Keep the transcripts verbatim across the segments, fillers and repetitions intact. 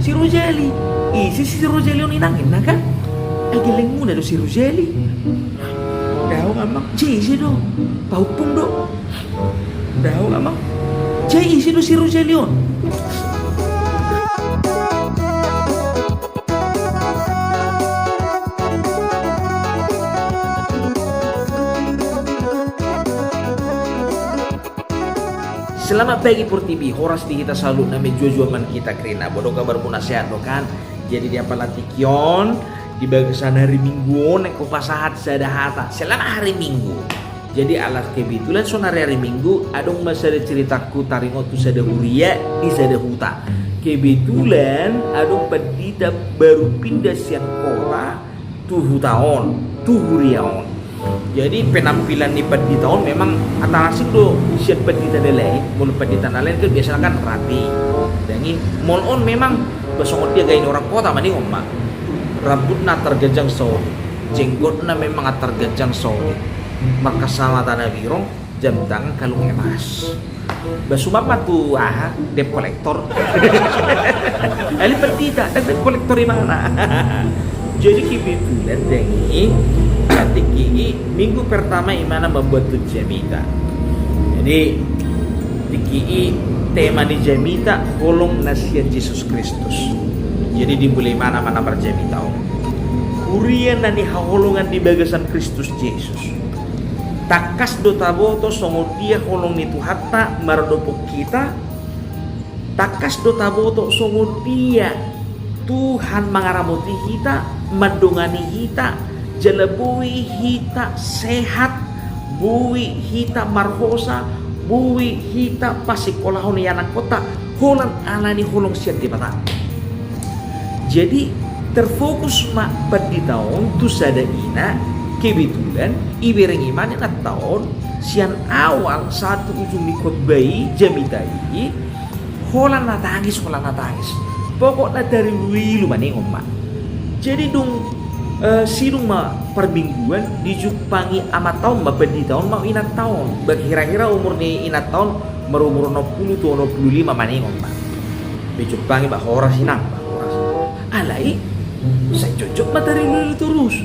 Si Rojali. Ise si Rojali on, Inang, ninna kan? Ai gellengmuna do si Rojali. Daong, Amang. Jadi ise do? Pahumpung do. Daong, Amang. Jadi ise do si Rojali on? Selamat pagi portibi, horas di hita saluhutna, menjua-jua ma hita kerina. Boha do kabarmuna, sehat do kan? Jadi di apala tingki on, di bagasan hari Minggu on, naeng hupasahat sada hata. Selamat hari Minggu. Jadi ala kebetulan sonari hari Minggu, adong ma sada ceritangku taringot tu sada huria di sada huta. Kebetulan adong pandita baru pindah sian kota tu huta on, tu huria on. Jadi penampilan ni pandita on memang atar asing do sian pandita na lain. Molo pandita na lain kan biasana kan rapi. Dang i, molo on memang songon dia gaya ni orang kota ma ninna on ma. Rambutna atar ganjang saotik, jenggotna memang atar ganjang saotik, markas samata na birong, jam tangan kalung emas. Ba suman ma tu aha, debt collector. Alai pandita, dang debt collector imana. Jadi kebetulan dang i, tingki i minggu pertama imana mambuat tu jamita. Jadi tingki i tema ni jamita holong na sian Jesus Kristus. Jadi dimulai imana ma na marjamita on. Huria na nihaholongan di bagasan Kristus Jesus. Tangkas do taboto songon dia holong ni Tuhanta mardongan hita. Tangkas do taboto songon dia Tuhan mangaramoti hita, mandongani hita, jala boi hita sehat, boi hita marhosa, boi hita pasingkolahon ianakhonta, holan ala ni holong sian Debata. Jadi terfokus ma pandita on tu sada ina, kebetulan ibereng imana inanta on sian awal sahat tu ujung ni khotbah i, jamita i, holan na tangis, holan na tangis. Pokokna tariluilu ma ninna on ma. Jadi dung, eh, sidung ma parmingguan, dijumpangi amanta on ma pandita on ma inanta on. Ba hira-hira umur ni inanta on marumur onom pulu tu onom pulu lima ma ninna on ma. Dijumpangi ba, horas inang, ba horas. Alai sai jotjot ma tariluilu torus.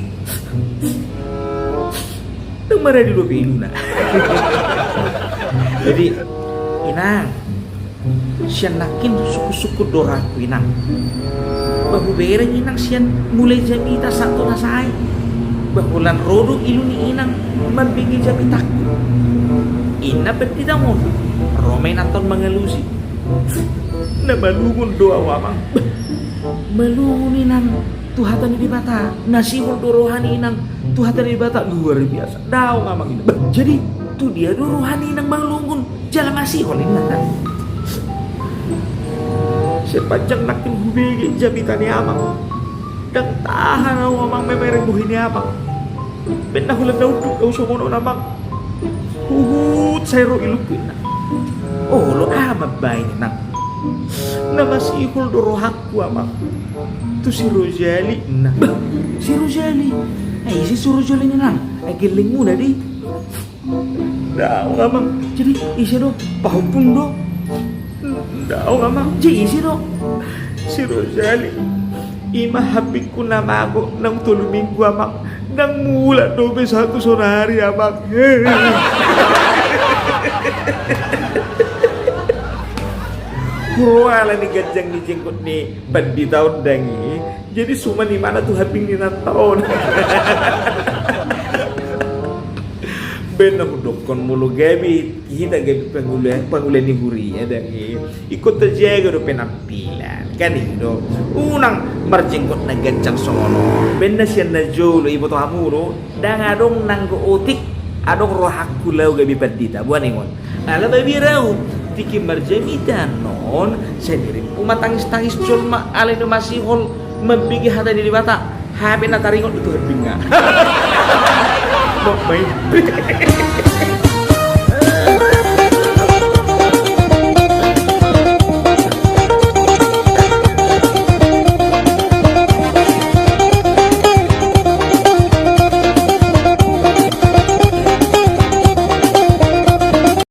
Dang maradi dope iluna. Jadi, inang, sian nangkin sungkun-sungkun do rohangku inang. Ba hubereng inang sian mulai jamita sahat tu na sae. Ba holan ro do ilu ni inang mambege jamitangku, ninna pandita on. Ro ma inanta on mangalusi. Na malungun do ahu amang. Malungun inang tu hata ni Debata, na sihol do roha ni inang tu hata ni Debata, luar biasa. Daong amang inang. Bah, jadi tu dia do roha ni inang malungun jala masihol inang? Sepanjang nangkin hubege jamita ni amang, dang tahan ahu amang mamereng bohi ni amang. Baen na holan na unduk ahu songon on amang. Huhut sai ro ilungku inang. Olo aha mambaen inang? Na masihol do rohangku amang tu si Rojali, ninna. Bah, si Rojali? Ai ise si Rojali ninang? Ai gellengmuna do i. Daong amang. Jadi ise do? Pahumpung do? Daong amang. Jadi ise do? Si Rojali. I ma hambingku na mago naung tolu minggu amang. Dang mulak dope sahat tu sonari amang. Huroa ala ni ganjang ni jenggot ni pandita on dang i. Jadi suman imana tu hambing ni inanta on. Baen na hudokkon molo gabe hita gabe pangula, pangula ni huria dang i, ingkon tajaga do penampilan kan, i do. Unang marjenggot na ganjang songon on. Baen na sian na jolo, iboto hamu do, dang adong nanggo otik, adong rohangku laho gabe pandita, boha ninna on. Ala mabiar ahu, tingki marjamita annon sai dirimpu ma tangis-tangis jolma alai na masihol mambege hata ni Debata. Hape na taringot do tu hambingna. Bok bae.